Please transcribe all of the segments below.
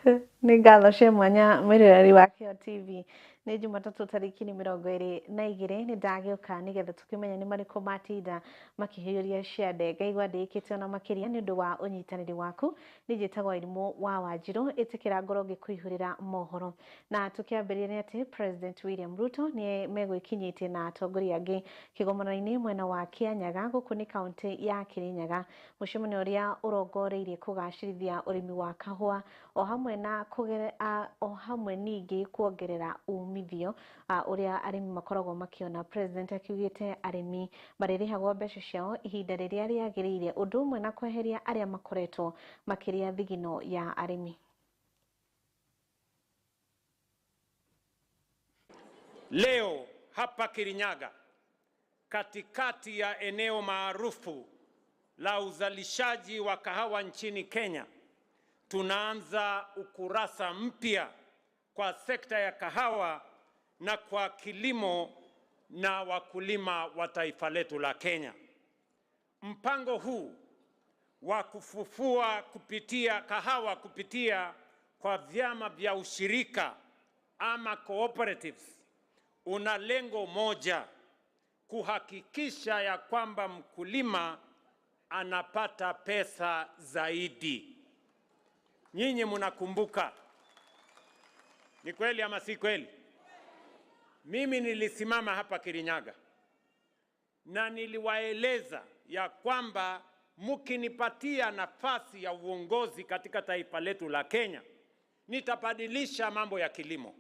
Nĩ ngatho cia mwanya mwĩroreri wa Kĩo TV. Nĩ Jumatatũ tarĩki nĩ 22, nĩ ndagĩũka nĩgetha tũkĩmenye nĩ marĩkũ matinda makĩhĩũria ciande. Ngaigua ndĩĩkĩte ona makĩria nĩ ũndũ wa ũnyitanĩri waku. Niĩ njĩtagwo Irimũ wa Wanjirũ, ĩtĩkĩra ngorwo ngĩkũihũrĩra mohoro. Na tũkĩambĩrĩria nĩ atĩ President William Ruto nĩ megwĩkinyĩtie na atongoria angĩ kĩgomano-inĩ mwena wa Kĩanyaga, gũkũ nĩ kaũntĩ ya Kĩrĩnyaga. Mũcemanio ũrĩa ũrongoreirie kũgacĩrithia ũrĩmi wa kahũa o hamwe na o hamwe ningĩ kuongerera umithio ũrĩa arĩmi makoragwo makĩona. President akiugĩte arĩmi marĩrĩhagwo mbeca ciao ihinda rĩrĩa rĩagĩrĩire, ũndũ ũmwe na kweheria arĩa makoretwo makĩrĩa thigino ya arĩmi. Leo hapa Kirinyaga, katikati ya eneo maarufu la uzalishaji wa kahawa nchini Kenya, tunaanza ukurasa mpya kwa sekta ya kahawa na kwa kilimo na wakulima wa taifa letu la Kenya. Mpango huu wa kufufua kupitia kahawa kupitia kwa vyama vya ushirika ama cooperatives una lengo moja, kuhakikisha ya kwamba mkulima anapata pesa zaidi. Nyinyi mnakumbuka, ni kweli ama si kweli? Mimi nilisimama hapa Kirinyaga na niliwaeleza ya kwamba mkinipatia nafasi ya uongozi katika taifa letu la Kenya, nitabadilisha mambo ya kilimo,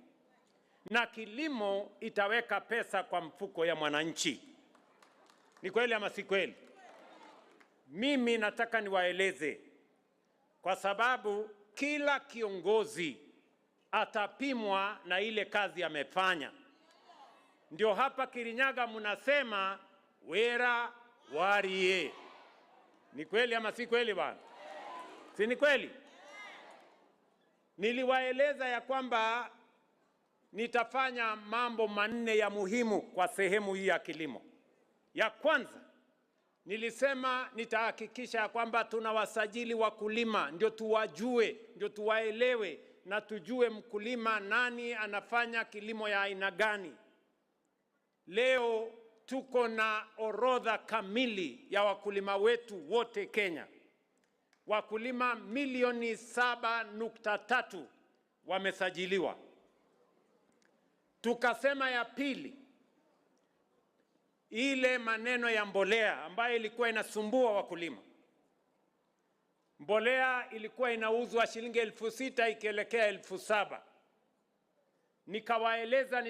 na kilimo itaweka pesa kwa mfuko ya mwananchi. Ni kweli ama si kweli? Mimi nataka niwaeleze, kwa sababu kila kiongozi atapimwa na ile kazi amefanya. Ndio hapa Kirinyaga mnasema wera warie. Ni kweli ama si kweli bwana? Si ni kweli? Niliwaeleza ya kwamba nitafanya mambo manne ya muhimu kwa sehemu hii ya kilimo. Ya kwanza, nilisema nitahakikisha kwamba tunawasajili wakulima, ndio tuwajue, ndio tuwaelewe na tujue mkulima nani anafanya kilimo ya aina gani. Leo tuko na orodha kamili ya wakulima wetu wote Kenya. Wakulima milioni 7.3 wamesajiliwa. Tukasema ya pili, ile maneno ya mbolea ambayo ilikuwa inasumbua wakulima. Mbolea ilikuwa inauzwa shilingi 6,000 ikielekea 7,000. Nikawaeleza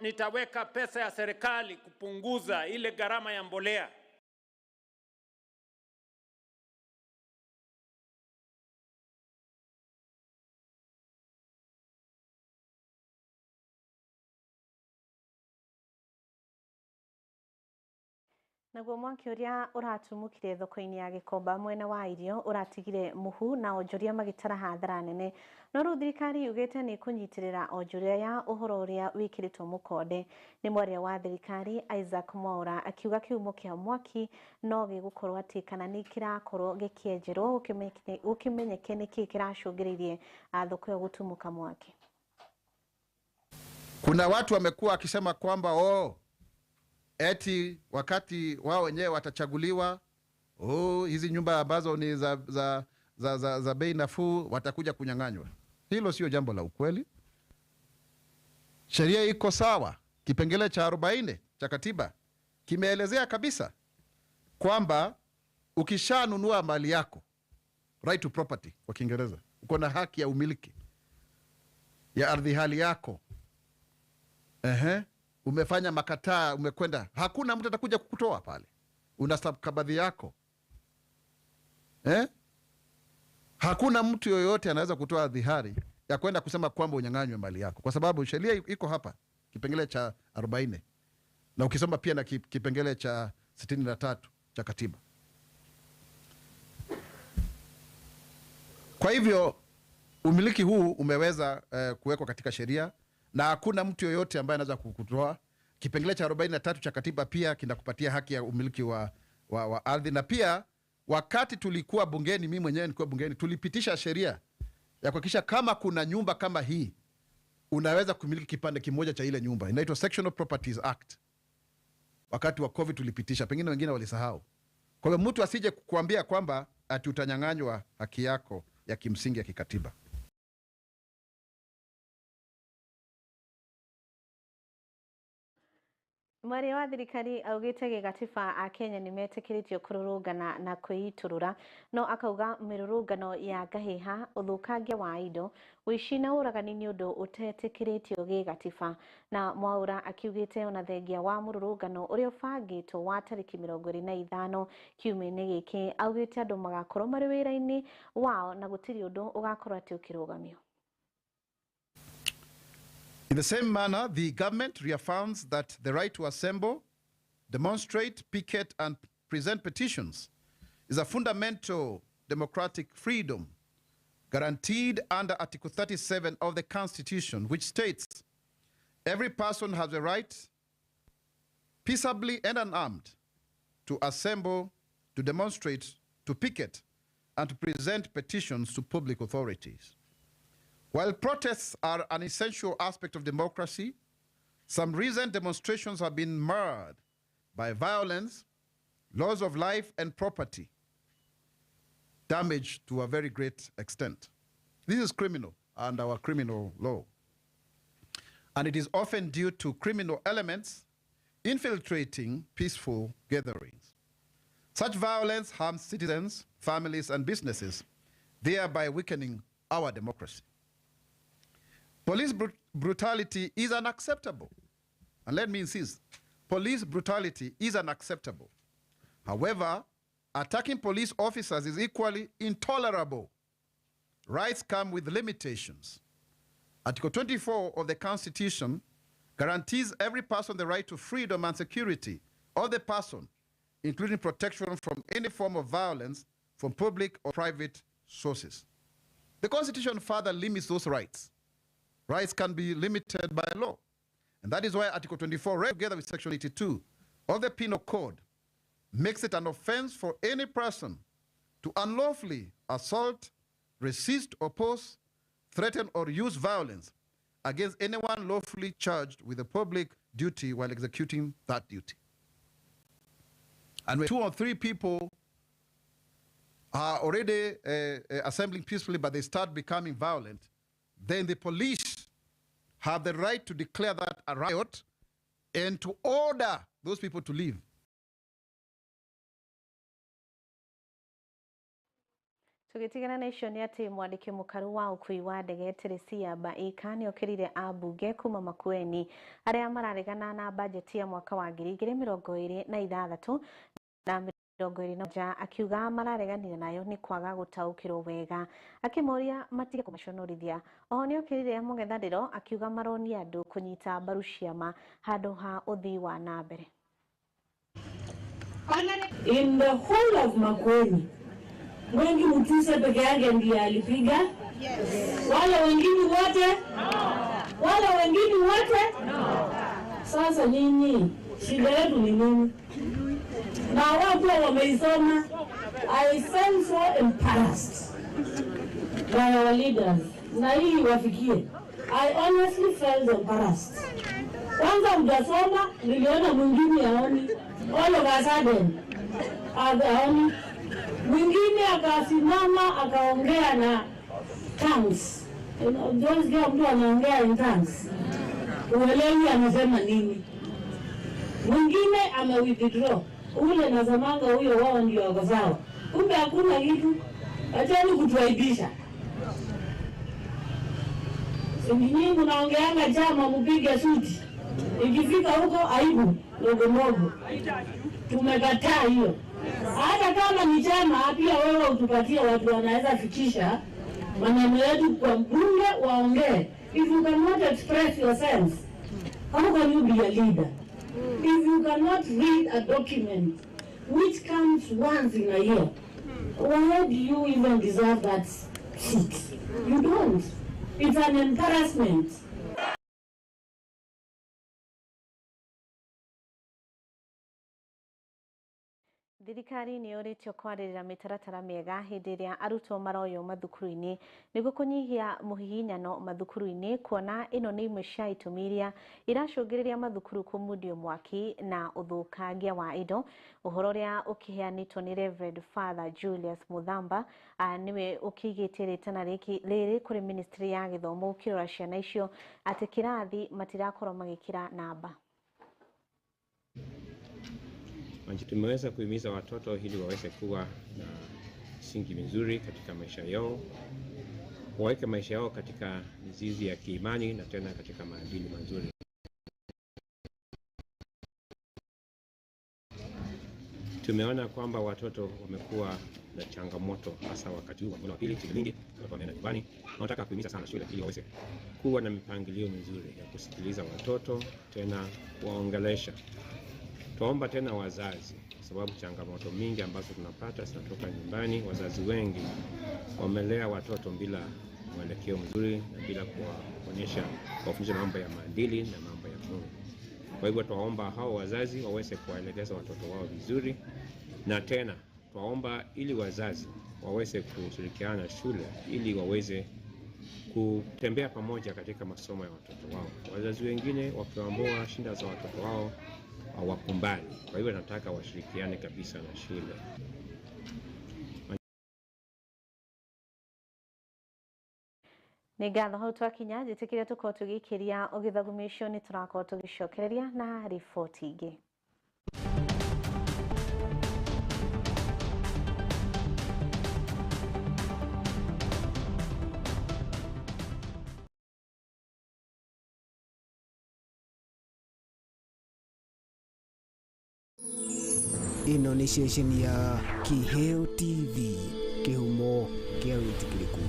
nitaweka pesa ya serikali kupunguza ile gharama ya mbolea. Naguo mwaki ũrĩa ũratumũkire thoko-inĩ ya Gĩkomba mwena wa irio ũratigire mũhu na onjoria magĩtara hathara nene. No rĩu thirikari yugĩte nĩ ĩkũnyitĩrĩra onjoria ya ũhoro ũrĩa wĩkĩrĩtwo mũkonde. Nĩ mwaria wa thirikari Isaac Mwaura akiuga kĩhumo kĩa mwaki no gĩgũkorwo atĩ kana nĩ kĩrakorwo gĩkĩenjerwo gũkĩmenyeke nĩkĩĩ kĩracũngĩrĩirie thoko ĩyo gũtumũka mwaki. Kuna watu wamekuwa wakisema kwamba oh, eti wakati wao wenyewe watachaguliwa, oh, hizi nyumba ambazo ni za bei nafuu watakuja kunyang'anywa. Hilo sio jambo la ukweli. Sheria iko sawa. Kipengele cha 40 cha katiba kimeelezea kabisa kwamba ukishanunua mali yako, right to property kwa Kiingereza, uko na haki ya umiliki ya ardhi hali yako. Umefanya makataa, umekwenda, hakuna mtu atakuja kukutoa pale. Una stakabadhi yako. Hakuna mtu yoyote anaweza kutoa dhihari ya kwenda kusema kwamba unyang'anywe mali yako, kwa sababu sheria iko hapa kipengele cha 40, na ukisoma pia na kipengele cha 63 cha katiba. Kwa hivyo umiliki huu umeweza kuwekwa katika sheria na hakuna mtu yoyote ambaye anaweza kukutoa. Kipengele cha 43 cha katiba pia kinakupatia haki ya umiliki wa ardhi. Na pia wakati tulikuwa bungeni, mimi mwenyewe nilikuwa bungeni, tulipitisha sheria ya kuhakikisha kama kuna nyumba kama hii unaweza kumiliki kipande kimoja cha ile nyumba. Inaitwa Sectional Properties Act. Wakati wa COVID tulipitisha, pengine wengine walisahau. Kwa hiyo mtu asije kukuambia kwamba ati utanyang'anywa haki yako ya kimsingi ya kikatiba. Mwaria wa thirikari augite gĩgatiba a Kenya nĩ metĩkĩrĩtio kũrũrũngana na kwĩitũrũra, no akauga mĩrũrũngano ya ngahĩha, ũthũkangia wa indo, ũici na ũragani nĩ ũndũ ũtetĩkĩrĩtio gĩgatiba. Na Mwaura akiugĩte ona thengia wa mũrũrũngano ũrĩa ũbangĩtwo wa tarĩki 25 kiumia-inĩ gĩkĩ, augĩte andũ magakorwo marĩ wĩra-inĩ wao na gũtirĩ ũndũ ũgakorwo atĩ ũkĩrũgamio. In the same manner, the government reaffirms that the right to assemble, demonstrate, picket, and present petitions is a fundamental democratic freedom guaranteed under Article 37 of the Constitution, which states every person has the right, peaceably and unarmed, to assemble, to demonstrate, to picket, and to present petitions to public authorities. While protests are an essential aspect of democracy, some recent demonstrations have been marred by violence, loss of life and property, damage to a very great extent. This is criminal under our criminal law. And it is often due to criminal elements infiltrating peaceful gatherings. Such violence harms citizens, families, and businesses, thereby weakening our democracy. Police brutality is unacceptable. And let me insist, police brutality is unacceptable. However, attacking police officers is equally intolerable. Rights come with limitations. Article 24 of the Constitution guarantees every person the right to freedom and security of the person, including protection from any form of violence from public or private sources. The Constitution further limits those rights. Rights can be limited by law. And that is why Article 24, read together with Section 82 of the Penal Code, makes it an offense for any person to unlawfully assault, resist, oppose, threaten, or use violence against anyone lawfully charged with a public duty while executing that duty. And when 2 or 3 people are already assembling peacefully, but they start becoming violent, then the police have the right to declare that a riot and to order those people to leave. Tũgĩtigana na icio nĩ atĩ mwandĩki mũkaru wa ũkui wa ndege Teresia Baika nĩ okĩrire ambunge kuma Makueni arĩa mararegana na bajeti ya mwaka wa 2026 na 27, akiuga marareganire nayo nĩ kwaga gũtaũkĩrwo wega, akĩmoria matige kũmaconorithia. Oho nĩ okĩrire mũng'ethanĩro akiuga maronia andũ kũnyita mbaru ciama handũ ha ũthii wa na mbere. In the whole of Makueni, Mwengi Mutuse peke yake ndiye alipiga. Yes. Wale wengine wote? No. Wale wengine wote? No. Sasa nyinyi shida yetu ni nini? Na watu wameisoma. I felt so embarrassed by our leaders. Na hii wafikie. I honestly felt embarrassed. Kwanza hujasoma, niliona mwingine haoni. All of a sudden haoni. Mwingine akasimama akaongea na tongues. Unajua mtu anaongea in tongues, uelewi anasema nini. Mwingine ame withdraw. Ule nasemanga huyo wao ndio wako sawa. Kumbe hakuna kitu. Acheni kutuaibisha. Nyinyi mnaongeanga chama mpige suti. Ikifika huko aibu ndogo ndogo. Tumekataa hiyo. Hata kama ni chama pia wewe utupatie watu wanaweza fikisha maneno yetu kwa mbunge waongee. If you cannot express yourself, how can you be a leader? If you cannot read a document which comes once in a year, why do you even deserve that seat? You don't. It's an embarrassment. Thirikari nĩ yũrĩtio kwarĩrĩra mĩtaratara mĩega hĩndĩ ĩrĩa arutwo maroywo mathukuru-inĩ nĩguo kũnyihia mũhihinyano mathukuru-inĩ, kuona ĩno nĩ imwe cia itũmi iria iracũngĩrĩria mathukuru kũmundio mwaki na ũthũkangia wa indo. Ũhoro ũrĩa ũkĩheanĩtwo nĩ Reverend Father Julius Muthamba, nĩwe ũkĩigĩte rĩtana rĩrĩ kũrĩ ministry ya gĩthomo ũkĩrora ciana icio atĩ kĩrathi matirakorwo magĩkĩra namba. Tumeweza kuhimiza watoto ili waweze kuwa na misingi mizuri katika maisha yao, waweke maisha yao katika mizizi ya kiimani na tena katika maadili mazuri. Tumeona kwamba watoto wamekuwa na changamoto hasa wakati huu wa muhula wa pili, shule nyingi watoto wameenda nyumbani. Tunataka kuhimiza sana shule ili waweze kuwa na mipangilio mizuri ya kusikiliza watoto, tena kuwaongelesha. Tuomba tena wazazi, kwa sababu changamoto mingi ambazo tunapata zinatoka nyumbani. Wazazi wengi wamelea watoto bila mwelekeo mzuri na bila kuwaonyesha, kuwafundisha mambo ya maadili na mambo ya Mungu. Kwa hivyo tuwaomba hao wazazi waweze kuwaelekeza watoto wao vizuri, na tena tuwaomba ili wazazi waweze kushirikiana na shule ili waweze kutembea pamoja katika masomo ya watoto wao. Wazazi wengine wakiamua shinda za watoto wao hawakumbali. Kwa hivyo nataka washirikiane kabisa na shule. Nĩ ngatho hau twakinya njĩtĩkĩria tũkorwo tũgĩikĩria ũgĩthagumia ũcio nĩ tũrakorwo tũgĩcokereria na riboti ingĩ. Ĩno nĩ ceceni ya Kiheo TV, kĩhumo kĩa wĩtĩkĩrĩku.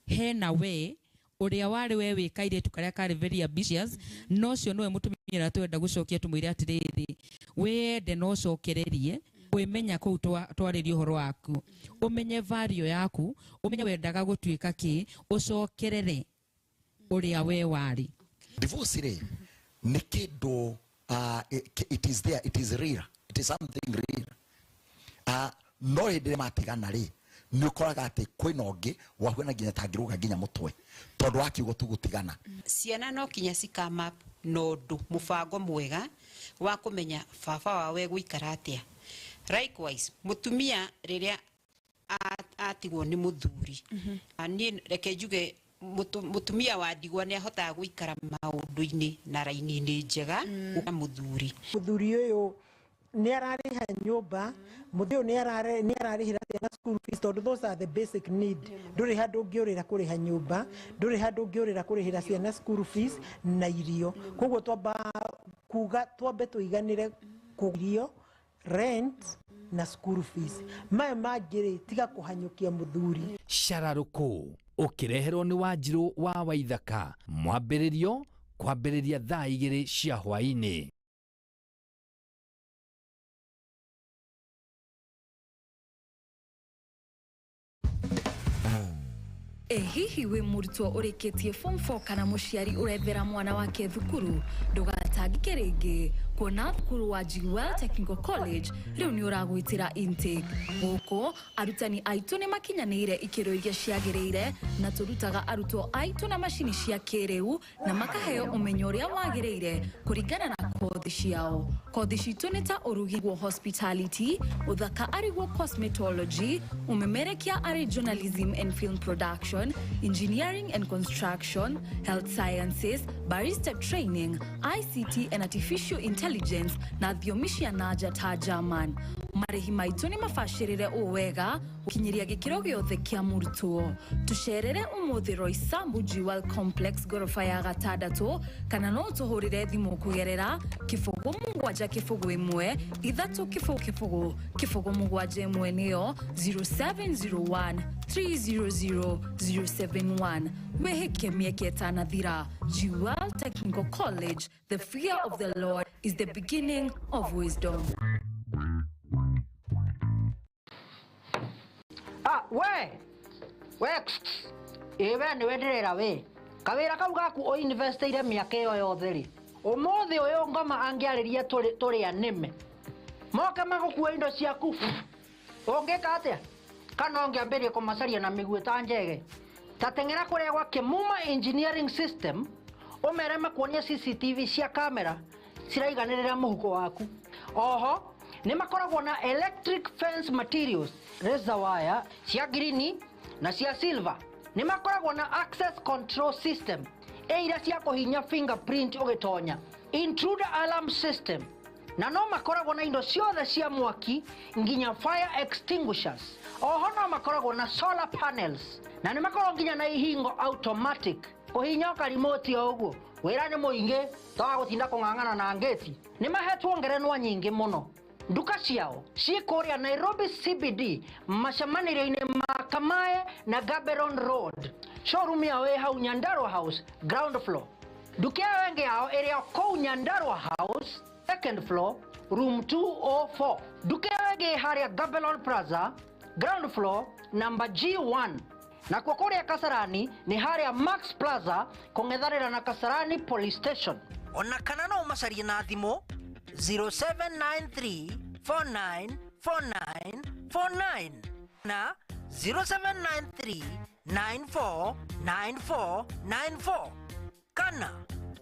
Hena we uria wari we wi kairitu karia kari very ambitious, no cio niwe mutumia uria twenda gucokia tumwire atiriri, wende no cokererie wimenya kuu twaririe uhoro waku, umenye value yaku, umenye wendaga gutuika ki, ucokerere uria we wari. Divorce ri ni kindu, it is there, it is real, it is something real. No hindi matigana ri ni ukoraga ati kwina ungi wahuana nginya tangiruga nginya mutwe tondu wa kiugo tu gutigana. Ciana no kinya cikama no ndu mubango mwega wa kumenya baba wawe guikara atia. Likewise mutumia riria atigwo ni muthuri, ni reke njuge mutumia wa ndigwa ni ahotaga guikara maundu-ini na raini-ini njega na muthuri. Muthuri uyu ni arariha nyumba, muthuri ni ararihira ciana school fees, tondu those are the basic need. Nduri handu ungiurira kuriha nyumba, nduri handu ungiurira kurihira ciana school fees na irio. Koguo twamba kuga twambe tuiganire kurio rent na school fees. Maya mangĩ tiga kuhanyukia muthuri. Cararuku ukireherwo ni Wanjiru wa Waithaka, mwambĩrĩrio kwambĩrĩria thaa 2 cia hwaĩ-inĩ. Hihi wi mũrutwo ũrĩkĩtie form 4 kana mũciari ũrethera mwana wake thukuru, ndũgatangĩke rĩngĩ kuona thukuru wa Jewel Technical College rĩu nĩ ũragwĩtĩra intake. Gũkũ arutani aitũ nĩ makinyanĩire ikĩro iria ciagĩrĩire na tũrutaga arutwo aitũ na macini cia kĩrĩu na makaheo ũmenyo ũrĩa wagĩrĩire kũringana na kothi ciao. Kothi citũ nĩ ta ũrugi wa hospitality, ũthaka arĩguo cosmetology, ũmemerekia arĩ journalism and film production, engineering and construction, health sciences, barista training, ICT and artificial intelligence na thiomi cia nanja ta German. Marĩhi maitũ nĩ mabacĩrĩre ũũ wega gũkinyĩria gĩkĩro gĩothe kĩa mũrutwo. Tũcerere ũmũthĩ Roysambu Jewel Complex goroba ya 6 kana no ũtũhũrĩre thimũ kũgerera 0 7 0 1 3 0 0 0 7 1 nĩyo 0701 300 071. Wĩhĩke mĩeke ĩtanathira. Jewel Technical College, the fear of the Lord is the beginning of wisdom. We we ĩ we nĩwe ndĩrera we kawĩra kau gaku ũinvestĩire mĩaka ĩyo yothe rĩ, ũmũthĩ ũyũ ngoma angĩarĩria tũrĩa nĩme moke magũkua indo ciaku, ũngĩka atĩa? Kana ũngĩambĩrĩria kũmacaria na mĩguĩ ta njege? Ta teng'era kũrĩa gwa Kĩmuma Engineering System ũmere makuonie CCTV cia kamera ciraiganĩrĩra mũhuko waku. Oho nĩ makoragwo na electric fence materials, razor wire cia green na cia silver. Nĩ makoragwo na access control system ĩ iria cia kũhinya fingerprint ũgĩtonya, intruder alarm system, na no makoragwo na indo ciothe cia mwaki nginya fire extinguishers. Oho no makoragwo na solar panels na nĩ makoragwo nginya na ihingo automatic kũhinya karimoti o ũguo. Wĩra nĩ mũingĩ to wa gũtinda kũng'ang'ana na ngĩti. Nĩ mahetwo ngerenwa nyingĩ mũno. Nduka ciao ciĩ kũrĩa Nairobi CBD macemanĩrio-inĩ ma Kamae na Gaborone Road. Showroom yao ĩ hau Nyandarua House ground floor. Nduka ĩyo ĩngĩ yao ĩrĩ o kũu Nyandarua House second floor room 204. Nduka ĩyo ĩngĩ ĩ harĩa Gaborone Plaza ground floor number G1. Nakuo kũrĩa Kasarani nĩ harĩa Max Plaza kũng'ethanĩra na Kasarani Police Station. Ona kana no ũmacarie na thimũ 0793 494949 na 0793 949494 kana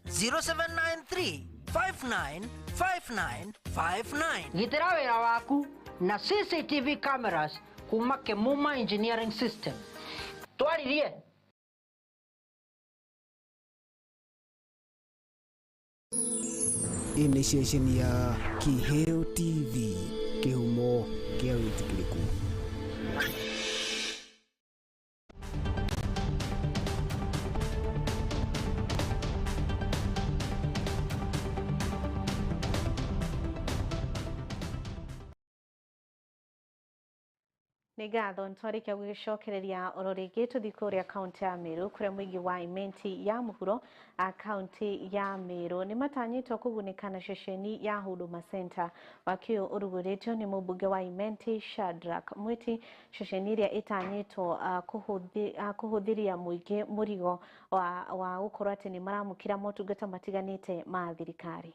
0793 595959. Gitĩra wĩra waku na CCTV cameras kuma Kĩmuma Engineering System. Twaririe. Ĩ nĩ ceceni ya Kiheo TV, kĩhumo kĩa wĩtĩkĩrĩku. Nĩ ngatho nĩtwarĩkia gũgĩcokereria oro rĩngĩ tũthiĩ kũrĩa kaũntĩ ya Meru kũrĩa mũingĩ wa Imenti ya mũhuro kaũntĩ ya Meru nĩ matanyĩtwo kũgunĩka na ceceni ya Huduma Center. Waki ũyũ ũrugũrĩtio nĩ mũmbunge wa Imenti Shadrack Mwiti, ceceni ĩrĩa ĩtanyĩtwo kũhũthĩria mũingĩ mũrigo wa gũkorwo atĩ nĩ maramũkĩra motungata matiganĩte ma thirikari.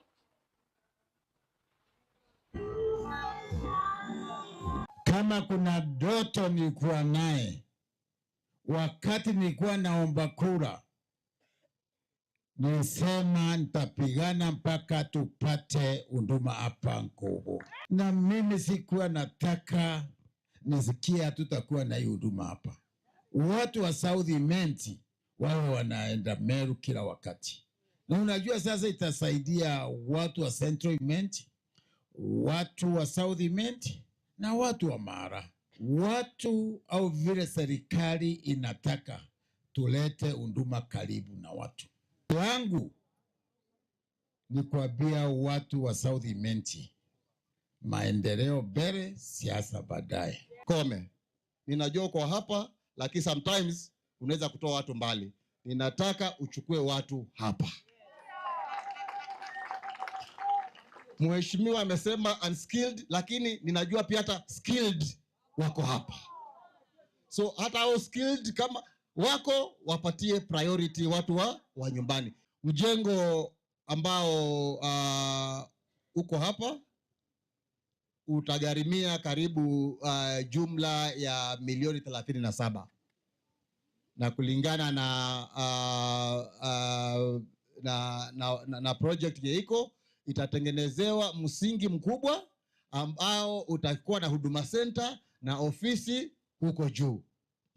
Kama kuna ndoto nilikuwa naye wakati nilikuwa naomba kura, nilisema nitapigana mpaka tupate huduma hapa Nkubu. Na mimi sikuwa nataka nisikia tutakuwa na hii huduma hapa. Watu wa South Imenti wawe wanaenda Meru kila wakati. Na unajua sasa itasaidia watu wa Central Imenti, watu wa South Imenti na watu wa Mara. Watu au vile serikali inataka tulete huduma karibu na watu. Wangu ni kuambia watu wa South Imenti, maendeleo mbele, siasa baadaye. Kome, ninajua uko hapa, lakini sometimes unaweza kutoa watu mbali. Ninataka uchukue watu hapa. Mheshimiwa amesema unskilled, lakini ninajua pia hata skilled wako hapa. So hata hao skilled kama wako wapatie priority watu wa nyumbani. Mjengo ambao uko hapa utagharimia karibu jumla ya milioni 37. Na kulingana na project yeiko itatengenezewa msingi mkubwa ambao utakuwa na Huduma Center na ofisi huko juu.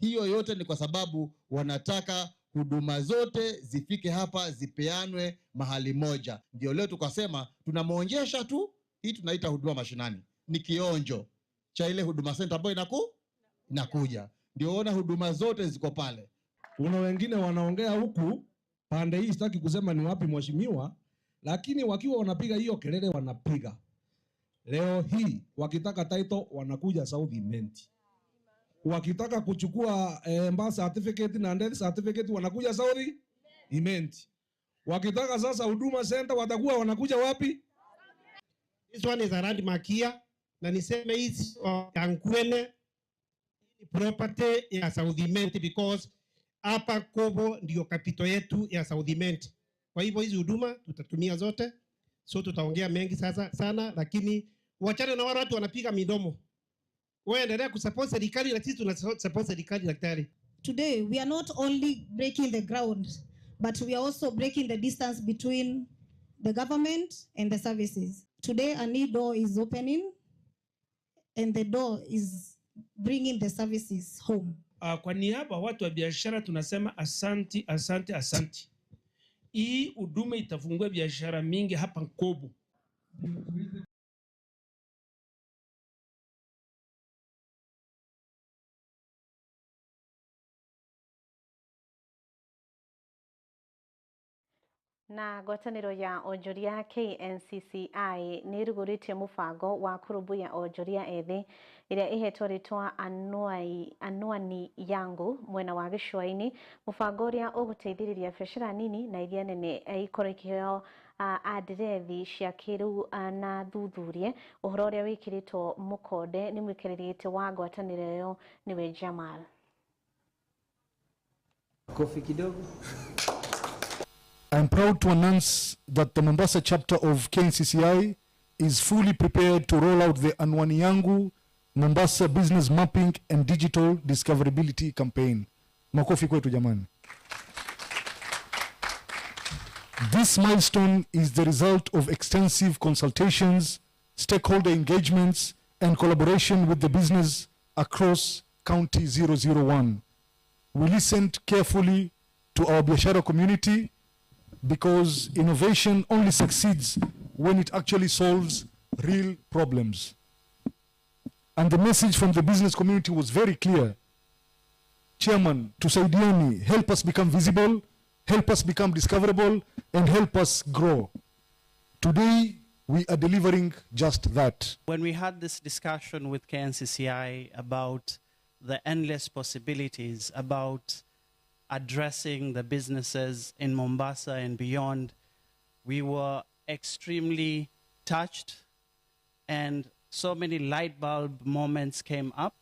Hiyo yote ni kwa sababu wanataka huduma zote zifike hapa, zipeanwe mahali moja. Ndio leo tukasema tunamuonyesha tu, hii tunaita huduma mashinani. Ni kionjo cha ile Huduma Center ambayo inakuja. Ndio ona huduma zote ziko pale. Kuna wengine wanaongea huku pande hii, sitaki kusema ni wapi mheshimiwa, lakini wakiwa wanapiga hiyo kelele wanapiga. Leo hii wakitaka title wanakuja South Imenti. Wakitaka kuchukua birth certificate na death certificate wanakuja South Imenti. Wakitaka sasa Huduma Center watakuwa wanakuja wapi? This one is a landmark here. Na niseme hizi Kankwene Property ya South Imenti because hapa Kobo ndio capital yetu ya South Imenti. Kwa hivyo hizi huduma tutatumia zote, so tutaongea mengi sasa sana, lakini wachane na wale watu wanapiga midomo. Wewe endelea kusupport serikali na sisi tunasupport serikali daktari. Today we are not only breaking the ground, but we are also breaking the distance between the government and the services. Today a new door is opening and the door is bringing the services home. Kwa niaba watu wa biashara tunasema asanti, asante, asanti. Hii huduma itafungua biashara mingi hapa Nkobo. Na ngwatanĩro ya onjoria KNCCI nĩ ĩrugũrĩtie mũbango wa kũrũmbũiya onjoria ethĩ ĩrĩa ĩhetwo rĩtwa Anwani Yangu mwena wa gĩcũa-inĩ, mũbango ũrĩa ũgũteithĩrĩria biacara nini na iria nene ikorwo ikĩheo andirethi cia kĩrĩu na thuthurie. Ũhoro ũrĩa wĩkĩrĩtwo mũkonde nĩ mwĩkĩrĩri gĩtĩ wa ngwatanĩro ĩyo nĩwe Jamal. Kofi kidogo. I'm proud to announce that the Mombasa chapter of KNCCI is fully prepared to roll out the Anwani Yangu Mombasa Business Mapping and Digital Discoverability Campaign. Makofi kwetu jamani. This milestone is the result of extensive consultations, stakeholder engagements, and collaboration with the business across County 001. We listened carefully to our biashara community because innovation only succeeds when it actually solves real problems. And the message from the business community was very clear. Chairman, tusaidieni, help us become visible, help us become discoverable, and help us grow. Today, we are delivering just that. When we had this discussion with KNCCI about the endless possibilities, about addressing the businesses in Mombasa and beyond, we were extremely touched, and so many light bulb moments came up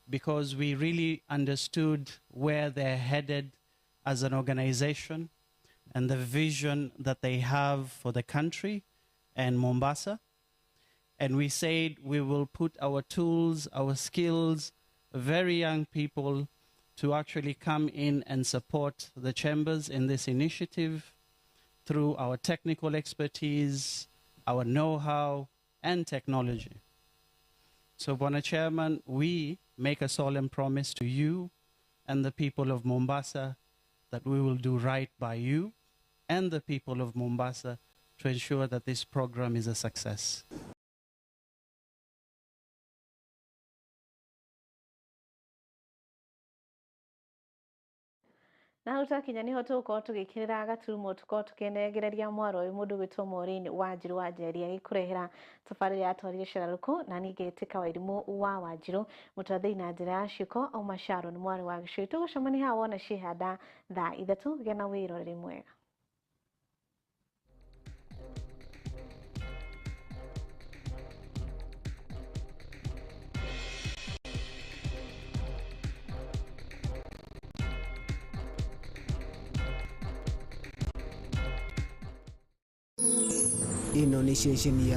because we really understood where they're headed as an organization and the vision that they have for the country and Mombasa. And we said we will put our tools, our skills, very young people to actually come in and support the chambers in this initiative through our technical expertise, our know-how, and technology. So, Bwana Chairman, we make a solemn promise to you and the people of Mombasa that we will do right by you and the people of Mombasa to ensure that this program is a success. Na hau twakinya niho tũgũkorwo tũgĩkĩrĩra gaturumo tũkorwo tũkĩnengereria mwaro ũyũ mũndũ gwĩtwo Maureen Wanjiru wa Njeri agĩkũrehera tabarĩra ya Twaria Cararũkũ, na niĩ ngetĩka Wairimũ wa Wanjiru mũtwathĩi na njĩra ya ciĩko auma Sharon mwarĩ wa Gĩcũi. Tũgũcemania haha wona ciĩhanda thaa 3. Gĩa na wĩroreri mwega. Ĩno nĩ ceceni ya